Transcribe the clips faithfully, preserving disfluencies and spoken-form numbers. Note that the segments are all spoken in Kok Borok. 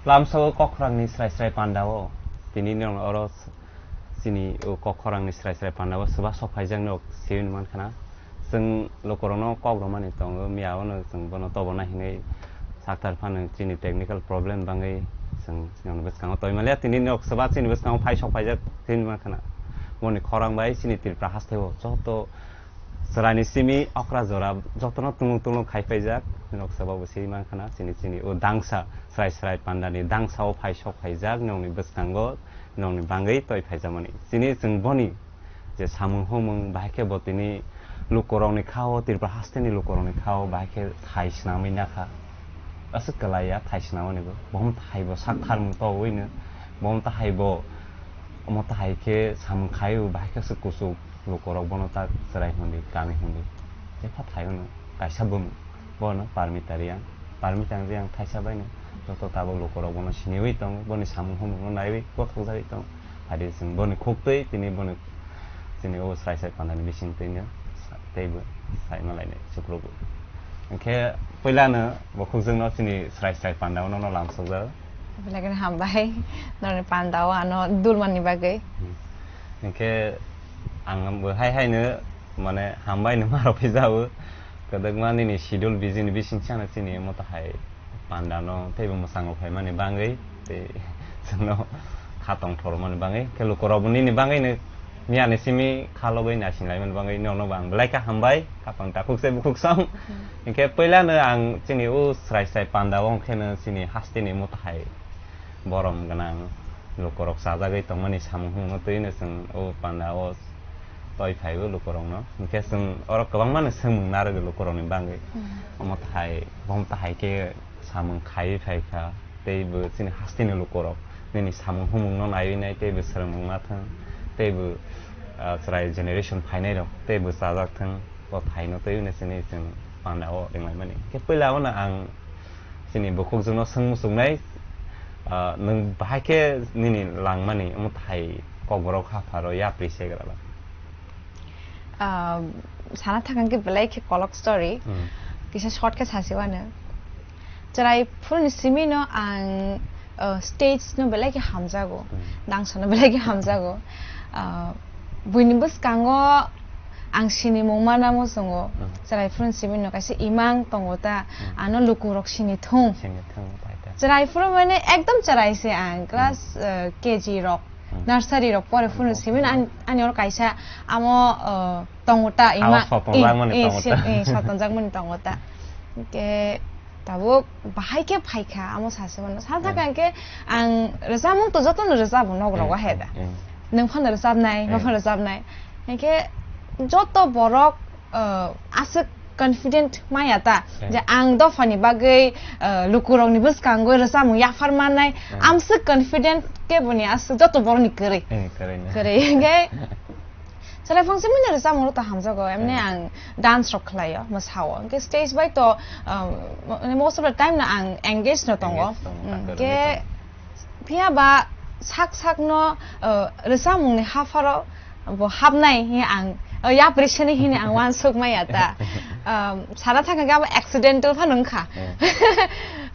Lamsao kok khorangni srai srai pandao, tini nong oro s-, chini o kok khorangni srai srai pandao swba sok phaijak nok siyui mankha na. Chwng lukurokno kok romani tongo, miyao no chwng bono tobona hinwi sakthar phano chini technical problem bangwi chwng nokni bwskango toi maliya. Tini nok swba chini bwskango phai sok phaijak siyui mankha na. Boni khorang bai chini Tripura hasteo joto chwraini simi okra jora jotono tunglung tunglung khai paijak, nok swba bo siyui mankha na. Chini, chini o dangsa srai srai pandani dangsao phai sok phaijak nokni bwskango, nokni bangwi toi phaijakmani. Chini chwng boni je samung humung, bahai khe bo tini lukurokni khao, Tripura hasteni lukurokni khao, bahai khe thai swnamwi nakha. Aswk kwlaiya thai swnamani bo. Bohum thai bo sak tharmung towino. Bohum tahai bo, omo tahai khe samung khaio, bahai khe aswk kuchuk lukurok bono tak chwrai hwnwi, kami hwnwi. Jepha thaio no, kaisa bumung. Bono Parmita Reang. Parmita Reang thaisa baino joto tabuk lukurok bono siniwi tongo, boni samung humungno naiwi kothokjagwi tongo. Phai di chwng boni khuktwi tini boni chini o srai srai pandani bisingtwino sa-, teibo saima lainai chukrogo. Hinkhe puilano bo khukjwkno chini srai srai pandao nono lamsokjago. Belai kheno hambai norokni pandao ano dulmani bagwi. Hmm. Hinkhe ang bo hai haino mane hambai no marok phai jao. Kwdwkma nini schedule busy ni bising chana chini omo tahai pandano teibo mwsang rok phaimani bagwi tei chwngno kha tongthor mani bagwi khe lukurok bo nini bagwi no miyani simi kha logwi naising laimani bagwi nono bo ang belai kha hambai khapang takhuk se bukhuk song. Hmm. Hinkhe puilano ang chini o srai srai panda o kheno chini hasteni omo tahai borom gwnang lukurok chajagwi tongmani samung hwnno twino chwng o panda o toi phaibo lukurokno. Hinkhe chwng oro kwbangmano swngmung narwgo lukurokni bagwi. Hmm. Omo tahai, bohum tahai khe samung khaiwi phaikha, teibo chini hasteni lukurok nini samung humungno naiwi nai, teibo swrwngmung nathwng, teibo, ah, chwrai generation phainairok teibo chajak thwng, o thaino teiwino chini chwng panda o ringlaimani. Khe puila ono ang chini bukhukjwkno swng muchungnai, ah, nwng bahai khe nini langmani omo thai kokborok hapharo yapri se gra ba? Ah, sana thangkha khe belai khe kolok story. Hmm. Kisa short khe sasi wano. Chwrai phuruni simi no ang, ah, stage no belai khe hamjago. Hmm. Dangsa no belai khe hamjago. Ah, buini bwskango ang sinimung mana muchungo. Hmm. Chwrai phuruni simi no kaisa imang tongo ta, Hmm. ano lukurok sini thung. Sini thung pai ta. Chwrai phuru mane ekdom chwrai se ang, class, Hmm. ah, K G rok. Hmm. Nursery rok pore phuru Hmm. simin an-, ani oro kaisa amo, uh, tongo ta, Amo ima, sotonjakmani eh, eh, tongo si-, ta. eh, sotonjakmani tongo ta. Hinkhe tabuk bahai khe phaikha, amo sasi mano. Sa thaka Hmm. hinkhe ang rwchapmung to jotono rwchapo nok rogo Hmm. he da. Hmm. Nwng phano rwchapnai, Hmm. ma phano rwchapnai. Hinkhe joto borok, uh, aswk confident maya ta Hmm. je ang dophani bagwi, uh, lukurokni bwskango rwchapmung yaphar mannai, Hmm. amswk confident khe boni aswk joto borokni kwrwi. Hmm, kwrwi na. Kwrwi hinkhe chwrai phung simi no rwchapmung rok to hamjago, emni Hmm. ang dance rok khlaio, mwsao. Hinkhe stage bai to, um, most of the time no ang engage no tongo. Engage tongo, Hmm, kakhe hinkhe rwchapmung. Phiya ba sak sak no, uh, rwchapmungni hapharo bo hapnai hi ang, uh, yapri sini hini ang uansuk maya ta. Um, sana thangkha khe abo accidental phano wngkha. Hmm.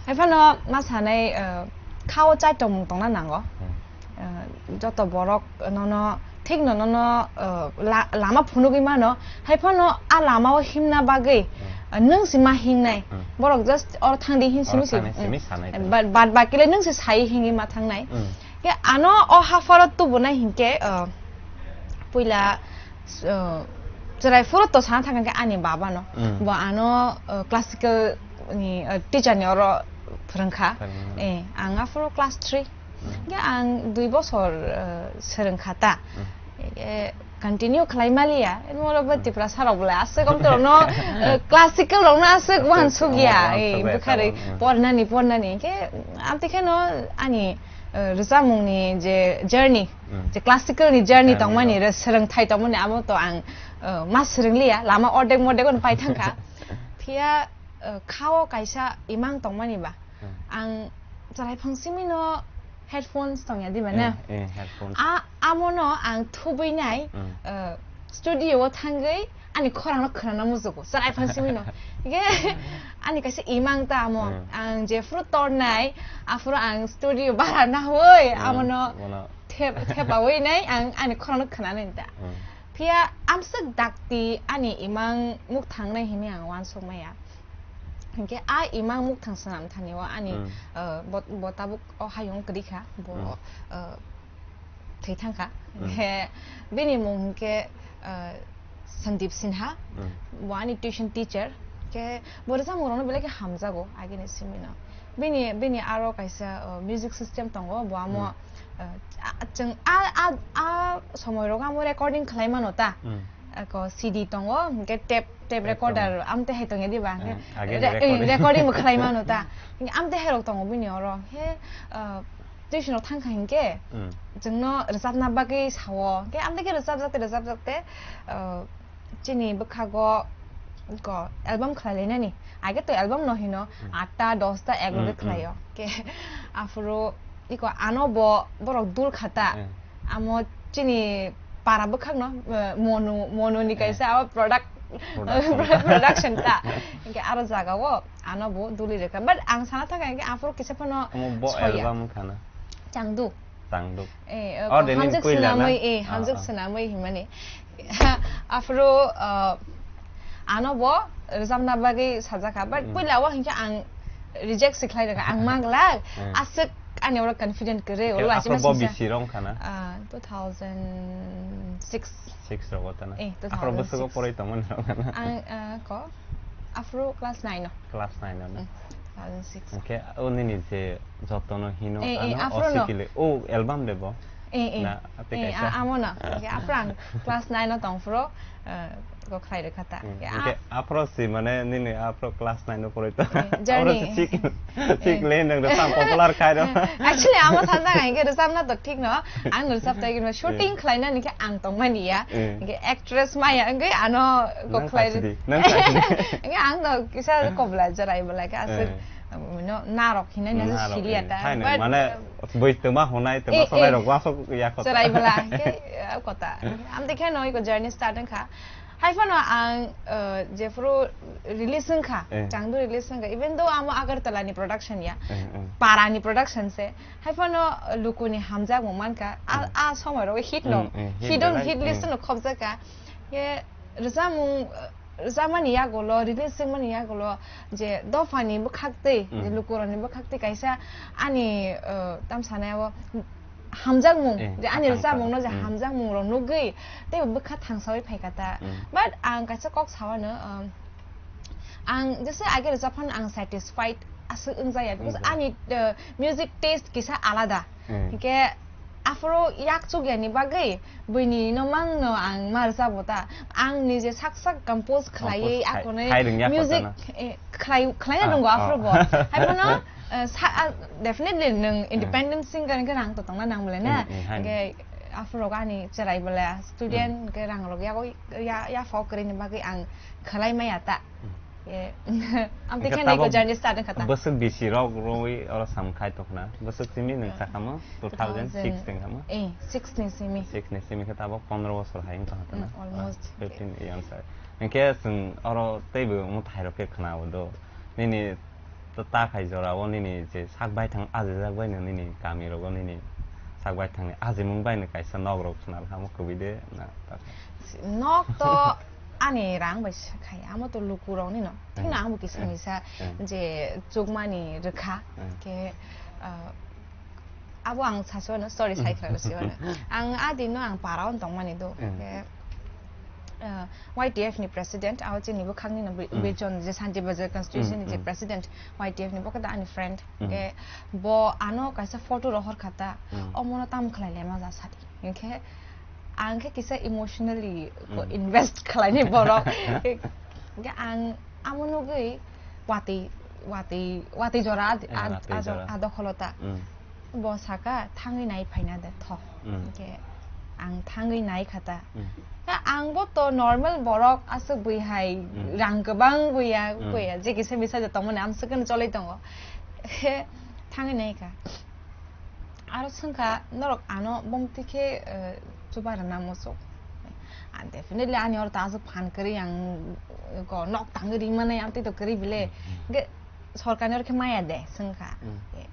Hai phano ma sanai, uh, khao chai tongmung tongna nango. Hmm. Uh, joto borok nono thik no nono, uh, la-, lama phunugwi mano. Hai phano a lama o himna bagwi, Hmm. uh, nwng si ma hingnai. Hmm. Borok just oro thangdi hin Oro simi si, thangdi simi hmm. sanai ta. Bad, bad baki le nwng si sai hingi ma thangnai. Hmm. Khe ano o hapharo tubunai hinkhe, uh, puila, uh, chwrai phuru to sana thangkha khe ani baba no. Mm. Bo ano, uh, classical ni, uh, teacher ni oro phwrwngkha. Phwrwngkha. Eh, ang aphuru class three. Mm. Khe ang dui bosor, uh, swrwngkha ta. Mm. Khe continue khlai maliya. Emo rok bo Mm. Tiprasa rok bole aswk om to no, uh, classical rok no aswk Aswk, wansuk ya. Oh, Eh, wansuk ya, bukhari tabuk, mm. Pornani, pornani. Khe amtwi khe no ani uh, rwchapmungni je journey, Mm. je classical ni journey Journey tongmani, no. Re swrwngthai tongmani, abo to ang, uh, ma swrwngliya, lama ordek mordek ono pai thangkha. Phiya, uh, khao kaisa imang tongmani ba. Mm. Ang chwrai phang simi no headphones tongya di ba na? Eh, eh, headphones. A, amo no ang thubui nai, Mm. uh, studio o thangwi Ani khorang no khwnana mujugo, chwrai phan simi no. Ge, ani kaisa imang ta amo, Hmm. ang jephuru tornai, aphuru ang studio bara nawi, Hmm, amono bono. thep-, thepawi nai, ang ani khorang no khwnanai ta. Hmm. Phiya amswk dakti ani imang mukthang nai hwnwi ang uansuk maya. Hinkhe a imang mukthang swnam thani o ani, Hmm. uh, bo, bo tabuk o hayung kwrwi kha, bo, Hmm. uh, thwi thang kha. Hmm. Hinkhe bini mung hinkhe, uh, Sandeep Sinha, Hmm. bo ani tuition teacher. Hinkhe bo rwchapmung rokno belai khe hamjago, agini simi no. Bini, bini aro kaisa, uh, music system tongo, bo amo, Hmm. uh, a, chwng a, a, a somoi rogo amo recording khlai mano ta. Hmm. Ako C D tongo, hinkhe tape, tape Tape recorder, tongo. Amte hai tongya diba, hinkhe Eh, age re-, recording. Recording bo khlai mano ta. Hinkhe amte hai rok tongo bini oro. He, uh, tuition rok thang kha hinkhe, Hmm. chwngno rwchapna bagwi sao. Hinkhe amte khe rwchapjak te, rwchapjak te, uh, chini bwkhago ko album khlai lainani. Age to album no hino, Hmm. atta, dosta, egaro Hmm, khlaio. Hmm. Ke aphuru iko ano bo borok dul khata. Hmm. Amo chini para bwkhak no, eh, Monu, Monu ni Hmm. kaisa abo product, Production. Production ta. Hinkhe aro jaga o ano bo duli rekha. But ang sana thaka hinkhe aphuru kisa phano Amo bo soya. Album khana. Changdu. Changduk. Eh, eh, Oh, ko de nini Hamjak puila na? Swnamwi, eh, Ah, Hamjak ah. Swnamwi himani. Aphuru, uh, ano bo rwchapna bagwi sajakha, but Mm. puila o hinkhe ang reject se khlai rwkha, ang manglak, Mm. aswk ani oro confident kwrwi, Ke olo aphuru achima bo singsa. Bisi rong khana? Ah, two thousand six. Six rogo tana? Eh, Aphuru two thousand six. Bwswgo poroi tongmani rong khana? Ang, ah, ko, aphuru class nine o. Class nine o na? Mm, two thousand six. Hinkhe o nini je jotono hino Eh, eh, ano aphuru o no. Sikile. O album de bo? Eh, eh. Na, ate Eh, kaisa? A-, amo no. Hinkhe aphuru ang class nine o tong phuru, eh, go khlai rwkha ta. Hmm, Hinkhe hinkhe a- aphuru si mane nini aphuru class nine o poroi to. Eh, Aphuru journey. Si sik, sik Eh. Le nang rwchap popular khai ro. Actually, amo sanjak ang hinkhe rwchapna to thik no. Ang rwchap tai khe no shooting Eh. Khlaina hinkhe ang tongmani ya. Eh. Hinkhe actress maya hinkhe ano go Nang khlai khachi di, nang khachi di. Hinkhe ang to kisa kobla chwrai bwlai khe aswk, Eh. um, no, narok hinai na Narok, siliya eh. Ta. Haino, But, mane, um, boi twma honai, twma eh, sonai eh. Rok wasok ya kota. Chwrai bwla, ke, uh, kota. Am dekhe no, iko journey start wngkha. Hai phano ang, uh, jephuru release wngkha, Eh. Changdu release wngkha. Even though amo Agartala ni production ya, Eh, eh. Para ni production se. Hai phano, uh, luku ni hamjakmung mankha. A, Mm. A somoi rogo hit no. Mm, mm, hit Hit on belai, hit mm. List no khobjakha. Ye rwchapmung, uh, rwchapmani yagulo, release wngmani yagulo, je dophani bwkhak twi, je Mm. lukurokni bwkhak twi kaisa ani, uh, tam sanai abo hamjakmung, Eh, je ani khathang rwchapmung no khathang. Je Mm. Hamjakmung rok nugwi, tei bwkha thangsawi phaikha ta. Mm. But ang kaisa kok sawano, um, ang jesa age rwchap phano ang satisfied aswk wngjakya, because Wngjakya. Ani, uh, music taste kisa alada. Mm. Hinkhe aphuru yak chukya ni bagwi buini no mang no ang ma rwchapbo ta. Ang nije sak sak compose khlaiwi Compose khai-, akonwi khai rwngya music, kotana. Eh, khlai-, khlaina Ah, rwngo ah. Aphuru bo. Hai phano, eh, sa-, ah, definitely nwng Hmm. Independent singer hinkhe rang to tongna nang bwle na. Hmm, hmm, hai. Hinkhe aphuru rok ani chwrai bwle student Hmm. hinkhe rang rok yago ya, ya fok kwrwini bagwi ang khlai maya ta. Hmm. Eh, amtwi Hinkhe khe nai ko tabok journey start wngkha ta. Bwswk bisi rok rwi oro sam khai tongkhna. Bwswk simi nwng Eh, sakha mo? Two thousand six two thousand, tongkha mo? Eh, six ni simi. Six ni simi khe tabok pondro bosor hai wngkha tongkhna. Mm, almost. Ah, fifteen years hai. Hinkhe chwng oro teibo mwtai rok khe khna o do. Nini ta, ta khai jora o nini je sak baithang ajijak bai no nini kami rogo nini sak baithang ni ajimung bai no kaisa nok rok khna kha mo kwbui de na ta kha? Nok to ani rang bai se khai, amo to luku rok ni no. Thik no, Hmm. Ang bo kisa Hmm. Misa Hmm. Je chukmani rwkha, Hmm. Khe, ah, abo ang sasu no story sai khwlai rw si ano. Ang a din no ang para o tongmani do. Hmm. Khe, ah, Y T F ni president, abo chini bwkhak ni no Bi-, Hmm. Birjon je Santi Bazar constituency Hmm, ni je hmm. President Y T F ni, bo khe da ani friend. Hmm. Khe bo ano kaisa photo rohor kha ta, Hmm. Omo no tam khlai le ma ja sadi. Hinkhe ang khe kisa emotionally ko Mm. Invest khlainai borok. Hinkhe ang amo nugwi watwi, watwi, watwi jora ad-, Eh, ad-, watwi a jora. A dokholo ta. Mm. Bo saka, "Thangwi nai phaina de, tho." Mm. Hinkhe ang thangwi nai kha ta. Mm. Khe ang bo to normal borok, aswk bui hai Mm. Rang kwbang buya, Mm. Buya, je kisa misa je tongmani amswk no choloi tongo. Khe thangwi nai kha. Aro swngkha, "Norok ano bongtwi khe, eh, chuba rwna muchung?" Definitely ani oro ta aswk phan kwrwi ang, eh, ko nok tangwi ri manai, ang tei to kwrwi bile. Hmm, hmm. Hwnkhe sorkarni oro khe maya de swngkha. Hmm. Eh,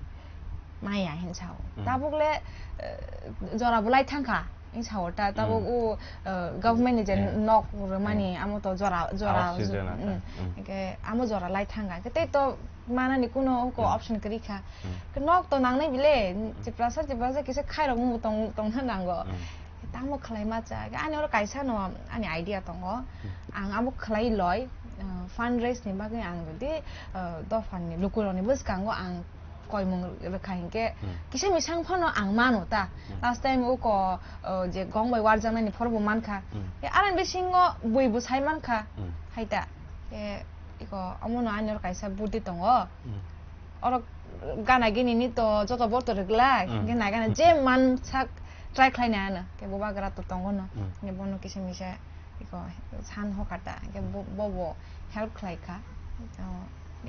maya hin sao. Hmm. Tabuk le, eh, jora bo lai thangkha. Hin sao ta, tabuk Hmm. o, eh, government ni je Hmm. nok rwmani Hmm. amo to jora, jora Awas ju-, Yojana ta. Hmm. Hmm. Hwnkhe amo jora lai thangkha. Hwnkhe tei to manani kuno ko Hmm. option kwrwi kha. Hmm. Hwnkhe nok to nangnai bile, Hmm. Tiprasa, Tiprasa kisa khairok mung tong, tongna nango. Hmm. Tamo khlai ma cha, ani oro kaisa no ani idea tongo. Hmm. Ang abo khlai loi, uh, fundraise ni bagwi ang jodi, uh, dopha ni lukurok ni bwskango ang koimung rwkha hinkhe Hmm. kisa misang phano ang mano ta. Hmm. Last time uko, uh, je gong bai warjaknai ni phoro bo mankha. Hmm. E, arang bisingo bui bo sai mankha. Hmm. Hai ta. E, iko omono ani oro kaisa buddi tongo. Hmm. Oro gana gini ni to joto bo to rwgla, Mm. hwnkhe nai gana je man sak try khlai nai ano. Khe bo bagra to tongo no. Mm. Hwnkhe bono kisa misa iko san hokar ta. Hwnkhe bo, bo bo help khlai kha. To,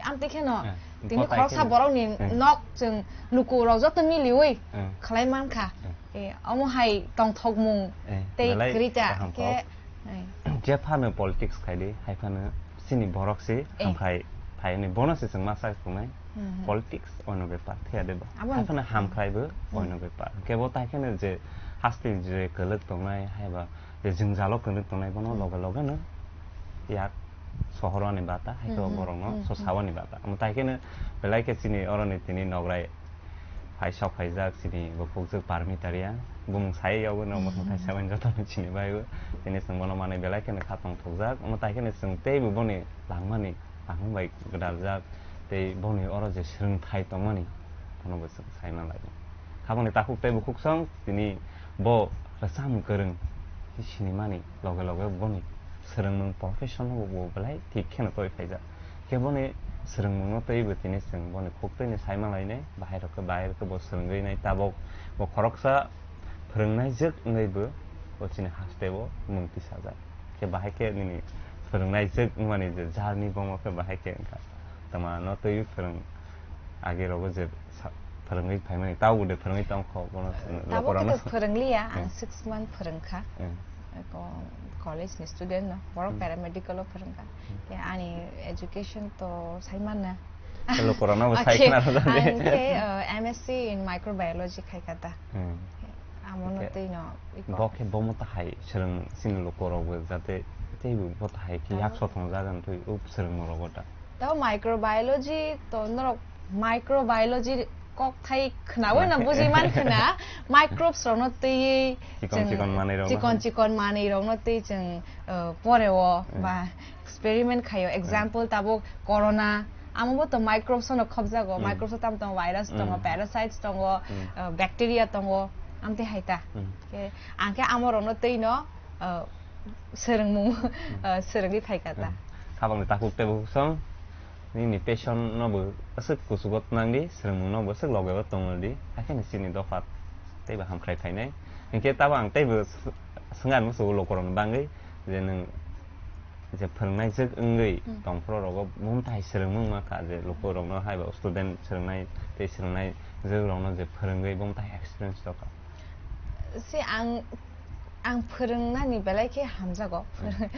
amtwi kheno Eh, tini kotai khoroksa kheno. Borok ni Eh. Nok chwng luku rok joto miliwi Eh. Khlai man kha. Eh. Eh, omo hai tongthokmung Eh, tei belai kwrwi ta. Kaham Khe, kok. Eh. Je phano politics khai di, hai phano chini borok se Eh. Hamkhai phai ni bono se chwng ma sai tongnai. Mhm. Politics ono bepar, thia de ba. Abo Hai phano hamkhai bo Hmm. ono bepar. Kebo tai kheno je haste je kwlwk tongnai, hai ba je jwngjalo kwlwk tongnai, bono Hmm. loge loge no yak sohor ani bata, hai to Hmm, hmm, borok no hmm, so hmm. Sawani bata. Amo tai kheno belai khe chini oro ni tini nograi phai sok phaijak chini bukhukjwk Parmita Reang. Bumung sai yago no, bumung Hmm. thai saban joto no chini bai bo. Tini chwng bono manwi belai kheno kha tong thokjak. Amo tai kheno chwng tei bo boni langmani, langmung bai gwdaljak. Tei boni oro je swrwngthai tongmani, bono bo chwng sai manlai. Khabangni takhuk tei bukhuk song tini bo rwchapmung kwrwng sinimani loge loge boni swrwngmung profession bo, bo belai thik kheno toi phaijak. Khe boni swrwngmungno tei bo tini chwng boni khuk twi ni sai manlainai, bahai rok khe, bahai rok khe bo swrwngwi nai tabok bo khoroksa phwrwngnaijwk wngwi bo o chini haste o mung tisajak. Khe bahai khe nini phwrwngnaijwk wngmani je journey bomo khe bahai khe wngkha. Tama no twi phwrwng agi rogo je sa-, phwrwngwi phaimani, tabo de phwrwngwi tongkho, bono Tabok lokorokno khe sa-, phwrwngliya, ang Hmm. six month phwrwngkha. Hmm. Eko college ni student no, borok Hmm. Paramedical o phwrwngkha. Hmm. Khe ani education to sai manna. Lokorokno bo sai Okay. Khna rwjak di. Ang khe, uh, M S C in microbiology khaikha ta. Hmm. Amo no Khe twi no iko. Bo khe bomo ta hai swrwng chini lokorok bo jate tei bo ta hai khe Tabok yakso tongjak wng twi o swrwngmung rogo ta. Tao microbiology to norok microbiology kok thai khnawi no buji man khna microbes rok no twi Chikon chwng chikon manwi rok no. Chikon chikon manwi rok no twi chwng, uh, pore o Hmm. ba experiment khaio. Hmm. Example tabuk corona, amo bo to microbes no khobjago. Hmm. Microbes tam tong virus tongo, Hmm. parasites tongo, Hmm. uh, bacteria tongo, amtwi hai ta. Hmm. Khe ang khe amo rok no twi no, uh, swrwngmung, Hmm. uh, swrwngwi phaikha ta. Hmm. Khabangni takhuk tei bukhuk song, nini passion no bo aswk kuchugo twnang di, swrwngmung no bo aswk loge o tongwldi, haikhe ni chini dopha tei bo hamkhrai phainai. Hinkhe tabo ang tei bo s-, swngna muchungo lokorokni bagwi je nwng je phwrwngnaijwk wngwi Hmm. tongphuru rogo bumtai swrwngmung ma kha je lokorokno hai bo student swrwngnai tei swrwngnaijwk rokno je phwrwngwi bumtai experience rokha. Si ang, ang phwrwngnani belai khe hamjago. Hmm.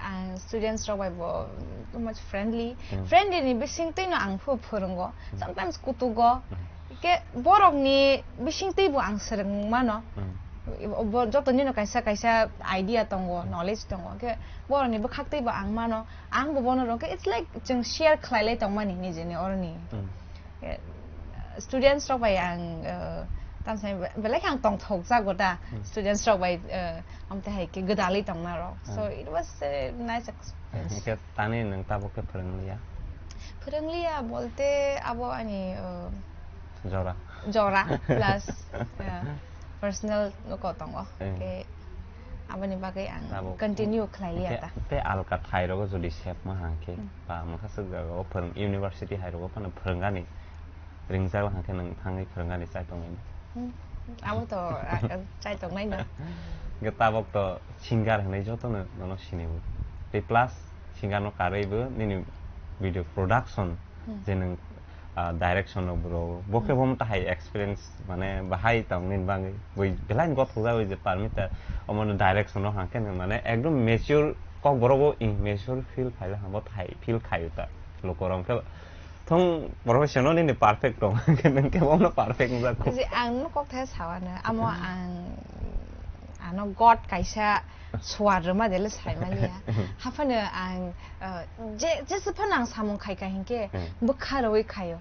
Ang students rok bai bo too much friendly. Hmm. Friendly ni bising twi no ang phu phwrwngo. Hmm. Sometimes kutugo. Hmm. Khe borok ni bising twi bo ang swrwng mano. Hmm. Bo joto nino kaisa kaisa idea tongo, Hmm. knowledge tongo. Khe borok ni bwkhak twi bo ang mano. Ang bo bono rok khe it's like chwng share khlai lai tongmani nijeni oroni. Hmm. Eh, students rok bai ang, eh, tamo sa be-, belai khe ang tongthok jago da, Hmm. students rok bai, eh, amte hai khe gwdalwi tongna rok. So, Hmm. it was a nice experience. Hingke tani nwng tabuk khe phwrwng liya? Phwrwng liya bolte abo ani, eh, Jora. Jora plus, eh, personal noko tongo. Eh. Khe aboni bagwi ang Tabuk continue khlai liya ta. Te alka thai rogo jodi sepma hangkhe, Hmm. ba mokha swk jaga o phwrwng, university hai rogo phano phwrwngani ringjak hangkhe nwng thangwi phwrwngani chai tongwi. Hmm. Abo to, ah, chai tongnai no. Hingke tabok to singer hinwi jotono nono sinibo. Tei plus singer no karwi bo nini video production Hmm. je nwng ah, direction rok bo rw. Bo khe bo mota hai experience, mane, bahai tong nini bagwi. Bui belai ni gothok jagwi je Parmita, omo no direction rok hang khe nang, mane, ekdom mature kok borok bo immature feel khai la, bo thai feel khai ta. Luku rok khe thong professional nini perfect tong, hang khe nang khe bo no perfect wng jak kho. Je ang no kok thai sawa no, amo ang ano God kaisa suar rwma dele saimaliya. Haphano ang, uh, je, jesa phano ang samung khaika hinkhe Hmm. bwkha rwui khaio.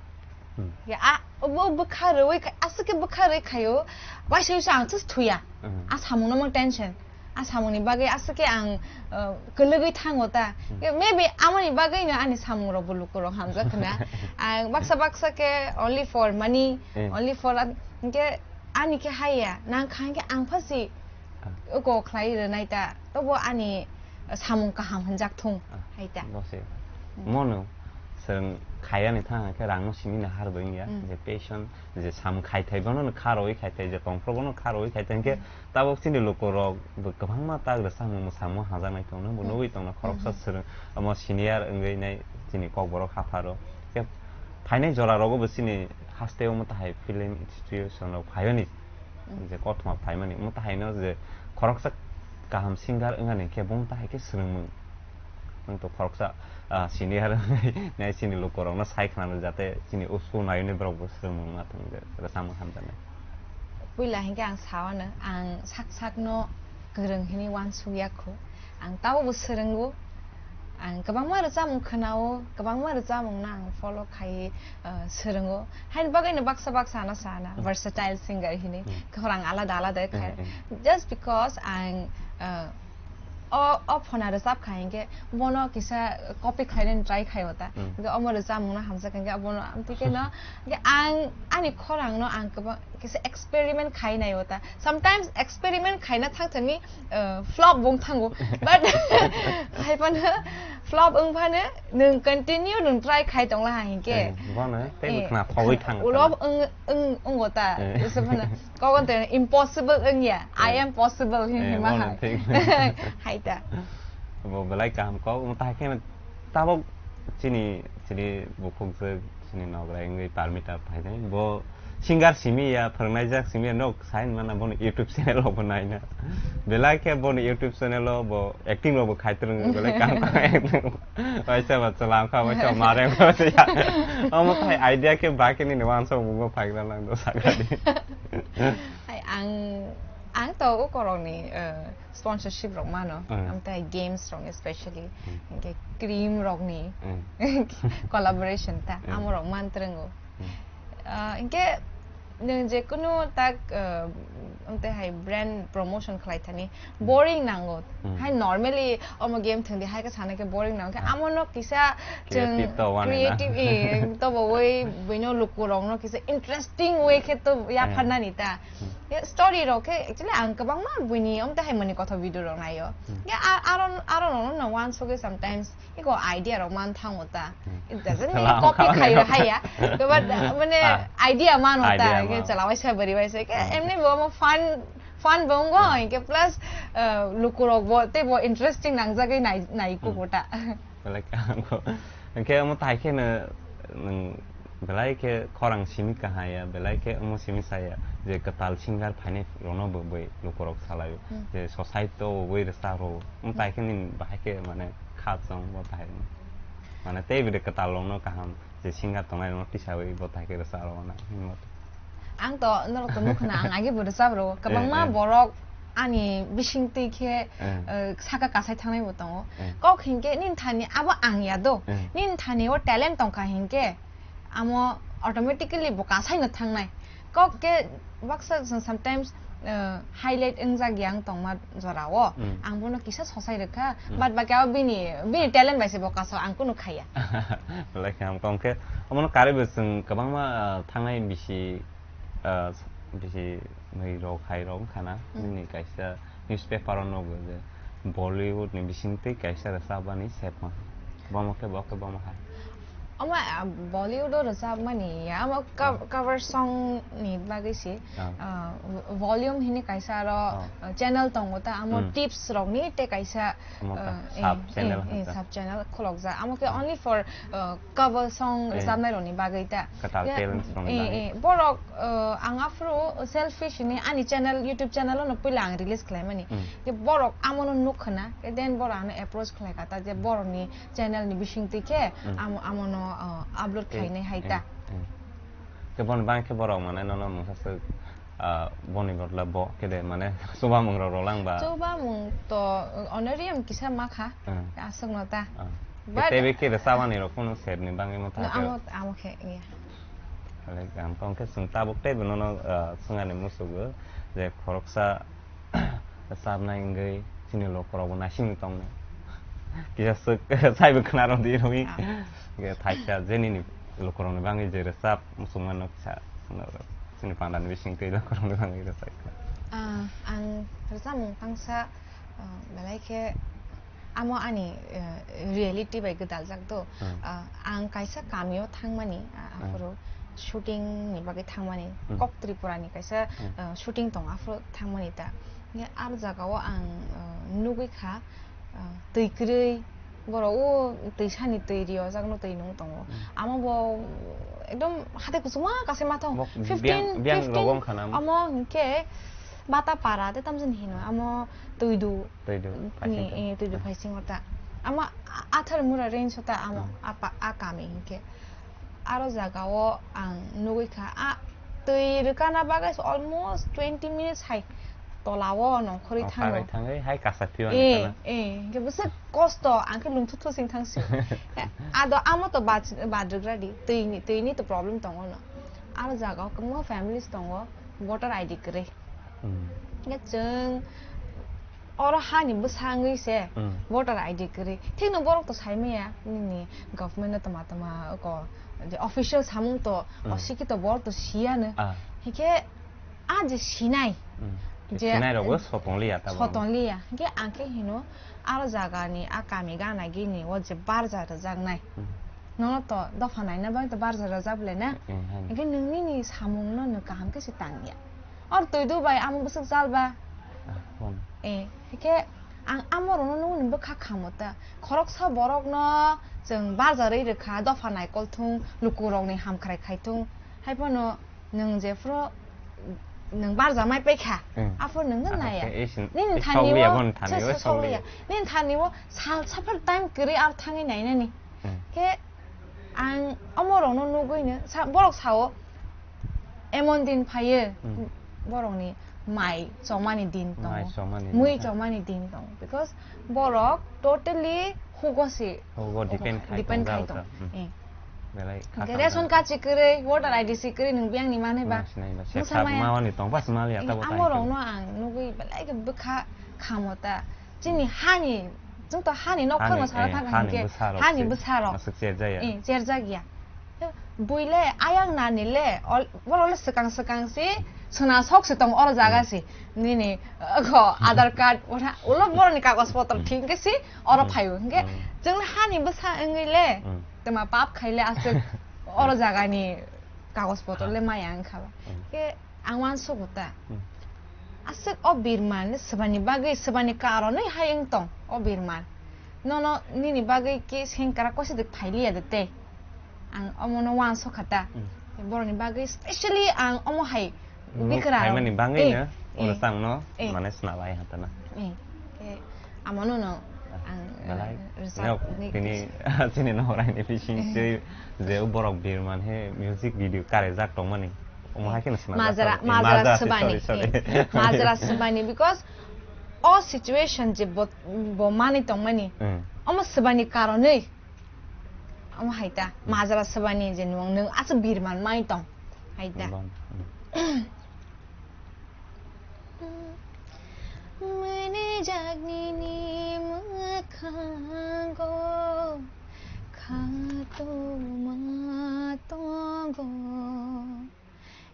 Hmm. Ya, a, bo bwkha rwui khai, aswk khe bwkha rwui khaio, waisa waisa ang just thuya. Hmm. A samungno mang tension. A samungni bagwi aswk khe ang, uh, kwlwgwi thango ta. Hmm. Ya, maybe amoni bagwino ani samungrokbo lukurok hamjak hwna. Ang baksa baksa khe only for money, Hmm. only for a-, hinkhe ani khe haiya, nang kha hinkhe ang phasi Ah. uko khlai rwnai ta, tobo ani samung kaham hwnjak thung, Ah, hai ta. Bo se. Mm. Mono, chwng khaiyani thang khe rangno simi nahar bo wngya, Mm. je passion, je samung khai thai bono no kha rwi khai thai, je tongphro bono kha rwi khai thai, hinkhe Mm. tabok chini lukurok bo kwbangma tagra samung samung hajaknai tongno, bo Mm. nugwi tongno khoroksa Mm-hmm. chwng omo senior wngwi nai chini kokborok hapharo. Khe phainai jora rogo bo chini haste omo tahai film institution rok phaiyoni Mm. je kothoma phaimani, omo tahaino je khoroksa kaham singer wngani khe bo tahai khe swrwngmung. Nwng to khoroksa, ah, senior nai chini lukurokno sai khwnano jate chini usku nayoni borokbo swrwngmung wngma thang je rwchapmung hamjaknai. Puila hinkhe ang sao no, ang sak sakno kwrwng hinwi uansukya kho. Ang tabo bo swrwngo. Ang kwbangma rwchapmung khwnao, kwbangma rwchapmungno ang follow khai, uh, swrwngo. Haini bagwino baksa baksa ano sana, Hmm. versatile singer hinwi. Hmm. Khorang alada alada khai. Hmm, hmm. Just because ang, uh, o, o phona rwchap kha hinkhe bono kisa copy khlainani try khaio ta. Hmm. Hinkhe omo rwchapmungno hamjak hinkhe bono amtwi kheno, hinkhe ang ani khorangno ang kwbang kisa experiment khai naio ta. Sometimes experiment khaina thang thangni, uh, flop bo wng thango. But hai phano flop wng phano nwng continue nwng try khai tong laha hinkhe. Eh, bono tei Eh, khna thogwi thang ulo thang. Wng, wng, wngo ta. Eh. Ese phano kokon te impossible wngya. I Eh. am possible hin Eh, hima bono hai. Thik. Hai ta. Bo belai kaham kok, wng ta khe tabok chini, chini bukhuk je chini nograi wngwi Parmita phainai. Bo singer simi ya, phwrwngnaijak simi ya, nok sai mana bono YouTube channel rok bo naina. Belai khe bono YouTube channel o bo acting rok bo khai twrwng, belai kaham kaham acting. Waisa ba chwla wngkha, waisa mare wngkha, waisa ya. Omo khai idea khe ba khe nini wansok mungo phaigra lang do sakha di. Hai, ang, ang to ukorokni, eh, sponsorship rok mano, Hmm. amtwi games rok especially, Hmm. hinkhe cream rokni Hmm. collaboration ta, Hmm. amo rok man twrwngo. Hmm. Ah, hinkhe nwng je kunu tak, ah, amtwi hai brand promotion khlai thani Hmm. boring nango. Hmm. Hai normally omo game thwngdi hai khe sana khe boring nango. Khe Hmm. amo no kisa Creative chwng to wane na. Creative, eh, to bo oi buino luku rok no kisa interesting way khe to ya Hmm. pharnani ta. Hmm. Ya story rok khe actually ang kwbangma buini amtwi hai mani kotha video rok naio. Hmm. Ya a-, aro, aro rok no uansugwi sometimes iko idea rok man thango ta. Hmm. It doesn't mean Salam copy khayo khayo. Haya. But, uh, mane Ah. idea mano ta. Idea Ke mano. Chala waisa bari waisa. Ke Hmm. emni bo mo fun, fun bo ngo. Hmm. Ke plus, uh, luku rok bo te bo interesting nangjagwi nai, nai Hmm. kukuta. Belai kaham ko. Ke mo tai khe no, nwng belai khe khorang simi kahaya, belai khe omo simi saya, je kwtal singer phainai rokno bo bai lukurok salaio, Hmm. je society o bai rwchap rwo. Omo tai khe nini bahai khe mane kha chwng bo bahai. Mane tei bwdwi kwtal rokno kaham, je singer tongnai rokno tisawi bo tai khe rwchap rwo na. Ang to norok to nukhna ang agi bo rwchap rwo. Kwbangma Eh, eh. Borok ani bising twi khe, Eh. Eh, saka kasai thangnai bo tongo. Eh. Kok hinkhe nini thani abo ang ya do. Eh. Nini thani o talent tongkha hinkhe amo automatically bo kasai no thangnai. Kok ke baksa sometimes, eh, highlight wngjak yang tongma jora o. Hmm. Ang bono kisa sosai rwkha. Hmm. But baki abo bini, bini talent bai se bo kaso ang kunu khaya. Belai khe ham kong khe. Omono karwi bo chwng kwbangma, ah, thangnai bisi, ah, bisi nwi rok hai rok wngkha na. Hmm. Nini kaisa newspaper o nugo je Bollywood ni bising twi kaisa rwchapmani sepma. Bomo khe bo khe bomo hai. Omo, ah, Bollywood o rwchapmani ya, omo co-, Ah. cover song ni bagwi si. Ah. Ah, volume hini kaisa aro, Ah. ah, channel tongo ta, amo Hmm. tips rokni tei kaisa, Omo ka ah, sub eh, channel eh, eh, hwnka. Sub channel khulokjak. Amo khe Ah. only for, ah, cover song Eh. rwchapnai rokni bagwi ta. Kwtal Ya, talents rokni eh, bagwi. Eh, borok, ah, ang aphuru selfish hini ani channel, YouTube channel ono puila ang release khlaimani. Hmm. Khe borok amono nuk khna, khe then borok ano approach khlai kha ta je borokni channel ni bisingtwi khe Hmm. amo, amono, ah, upload Tei, khlainai hai eh, ta. Eh. Khe boni bang khe borok mane nono mungsa swk, ah, boni bodla bo khe de mane chubamung rok rolang ba? Chubamung to honorarium kisa ma kha, Hmm. aswkno ta. Ah. But Tei be khe de chawani rok phano sep ni bangwi mo ta No, khe. Amo, amo khe, iya. Like, ang tong khe chwng tabuk tei bo nono, ah, swngani musugo je khoroksa Sabnai wngwi chini lukurokbo naisingwi tongnai. Kisa swk saibo khna rw di rwi. Ah. Khe thaisa je nini lukurokni bangwi je rwchap muchungmano kisa chini pandani bisingtwi lukurokni bangwi rwchap kha. Ah, ang rwchapmung tangsa, ah, belai khe amo ani, eh, reality bai gwdaljak do. Hmm. Ah, ang kaisa kamio thangmani, ah, Hmm. aphuru shooting ni bagwi thangmani, Hmm. kok Tripura ni kaisa, Hmm. ah, shooting tongo, aphuru thangmani ta. Hingke aro jaga o ang, ah, nugwi kha, ah, twi kwrwi, borok o twisani twi ri o jak no twi nung tongo. Hmm. Amo bo ekdom hate kuchuma kaisa ma thang. Bo fifteen, biyang, biyang fifteen, rogo wng kha na amo? Amo hingke Bata para te tamjani hino, amo twi du. Twi du, Ni, phaising kha. Eh, twi du phaising o ta. Amo a-, athar mura range o ta amo Hmm. apa, a kami hingke. Aro jaga o ang nugwi kha, a twi rwkana bagwi se almost twenty minutes hai tola o nongkhorwi thango. Nongkhorwi thangwi hai kasa phiyoni Eh, kana. Eh, hingke bwswk kosto, ang khe lungthu thusing thang sio. Ado amo to baj-, bad rwgra di, twi ni, twi ni to problem tongo no. Aro jaga o kwbangma families tongo, voter I D kwrwi. Hmm. Hingke chwng oro hani bwsa wngwi se Hmm. voter I D kwrwi. Thikno borok to saimaya, nini government no tama tama ko je official samung to Hmm. osiki to borok to siyano. Ah. Hingke a je sinai, Hmm. Je sinai rokbo sotong liya ta bo. Sotong liya. Hingke ang khe hino aro jaga ni a kami gana gini o je barja rwjaknai. Hmm. Nono to dopha naina bagwi to barja rwjak le na. Eh, eh, hai. Hingke nwng nini samung no nwng kaham khe se tang ya. Or twi du bai amo bwswk chal ba. Ah, bon. Eh, hingke ang amo rokno nungni bwkha khamo ta. Khoroksa borok no chwng barja rwi rwkha, dopha naikol thung, luku rok ni hamkrai khai thung. Hai phano nwng jephuru nwng barja mai paikha, Hmm. Aphuru nwng no Aphuru naiya. Khe, eh, sin-, Nini eh, thani sokliya o, bo ni thani so-, o, so-, sokliya. Sokliya. Nini thani o sal saphar time kwrwi aro thangwi nainani. Hmm. Khe ang omo rokno nugwi no sa-, borok sao, emon din phaio, Hmm. borokni mai chomani din tongo. Mai chomani din Mui phaio. Chomani din tongo. Because borok totally hugo si Hugo hugo depend khai, khai depend tong khai jao tong. Ta. Hmm. Eh. Belai Hingke kha ration tang card si kwrwi, voter I D si kwrwi, nwng biyang ni manai ba. Ma sinai ba. Nwng Sepsa samaya. Ma wani tong ba sima liya Eh, ta bo amo tai rokno khe. Ang nugwi belai khe bwkha khamo ta. Chini hani, chwng to hani nok Hani, phano sara eh, thang hani hingke bwsa rok hani se. Bwsa rok. Aswk cherjaya. Eh, cherjak ya. Buile ayang nani le, ol-, borok le swkang swkang si, sona sok se tong oro jaga Hmm. Si. Nini, uh, ko, Aadhaar card, ora, ulo borok ni kagoj potro Hmm. Thik ke si, oro Hmm. Phaio. Hingke, Hmm. Chwng hani bwsa wngwi le, Hmm. Twma pap khai le aswk oro jaga ni kagoj potro le maya wngkha ba. Hmm. Ke ang uansugo ta. Hmm. Aswk o birman le swbani bagwi, swbani karonwi hai wng tong o birman. Nono nini bagwi ke sengkrak kosi de phailiya de tei. Ang omono uansukha ta. Hmm. Borokni bagwi specially ang omo hai Nuk bikra phaimani rok. Bangwi Eh, no, eh, oro chang no, eh. Mane swnalai hatana. Eh, eh, amono no, Ah, ang, belai. Eh, rwchap Nok ni tini, tini no horai ni bising twi je borok birman he music video karejak tongmani. Omo hai kheno swnamjak Majra, tong. Eh, majra majra si, swbani. Sorry, sorry. Eh, majra swbani because o situation je bo, bo mani tongmani. Hmm. Omo swbani karonwi. Omo hai ta, Hmm. Majra swbani je nwng, nwng aswk birman mai tong. Hai ta. Bang. Hmm. Mwnwi jak nini mwkhango khatungma tongo.